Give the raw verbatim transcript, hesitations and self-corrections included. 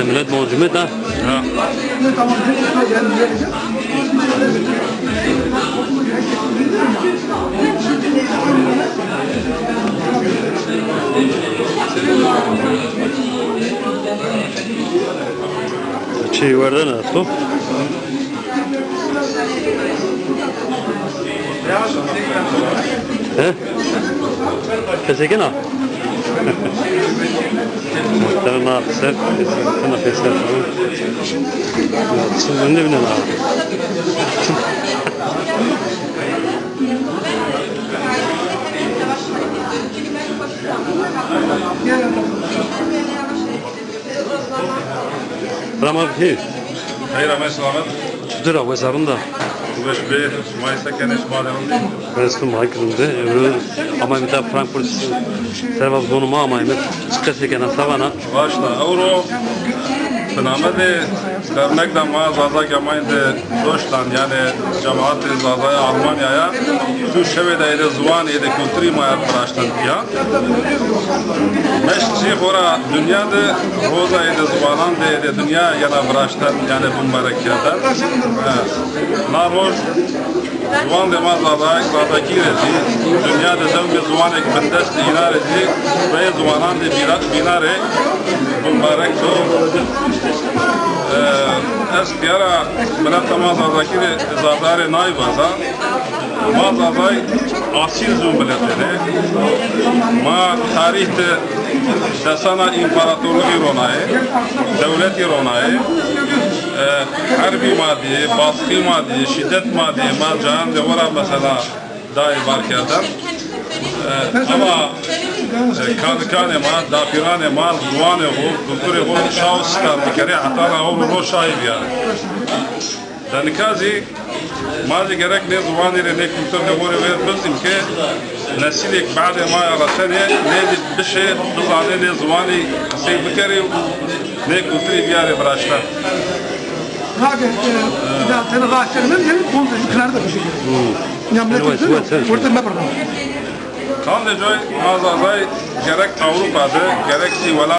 Millet moncumê da. Ha. Çi werdene to? He? Pesekena? Muhtarın abi sen, sen de pesekena. Şimdi ne bileyim abi. Selam abi. Xeyr, amey selamet. Çutir a, wes a, rind a? Weş bê, şima se kenê, şima de rind ê? Wes, ma ki rind ê. Ewro amayme da Frankfurt, serva zonê ma amayme. Çi qesê kena, se vana? Raşt a, ewro bi namedê dernekda ma Zazakî amayî de Deutschland, yanî Cemaatê Zazaya Almanyaya, tu şewêde êdî ziwan, êdî kulturî ma ya viraşten bîya. Meşt jî xora dinya de roza êdî ziwanan de êdî dinya yena viraşten, yanî bimbarek kerden. E, na roj ziwandê ma Zazay, Zazakî rê zî, dinya de dewmê ziwanêk bindest înan rê zî, reyê ziwanan de bîra-, bînan rê bimbarek to. E, ez pîyera mileta ma Zazakî rê, Zazay rê nay vaza. Ma Zazay asîl zû miletêne. Ma tarîh de desana împaratorluğî ronayê, dewletî ronayê. E, herbî ma dî, baskî ma dî, şîdet ma dî, ma cayan de wera mesela dayê bar kerden. E, ama, e, kanikanê ma, dapîranê ma, ziwanê xo, kulturê xo şaw star bikerê, heta na ewro no şayî bîya. De nika zî ma zî gerek nê ziwanî rê, nê kultur rê xo rê ver bizîm ke nesîlêk badê ma ya resenê, nê zî bişê, bizanê nê ziwanî qisey bikerê û nê kulturî bîyarê viraşten. Ragê, e, îda tenê raştene min, yanî, kontra jû kinarde bişê. Hmm. Ya millet orada mebirna. Qandê coy ma Zazay gerek Ewropa de, gerek zî welat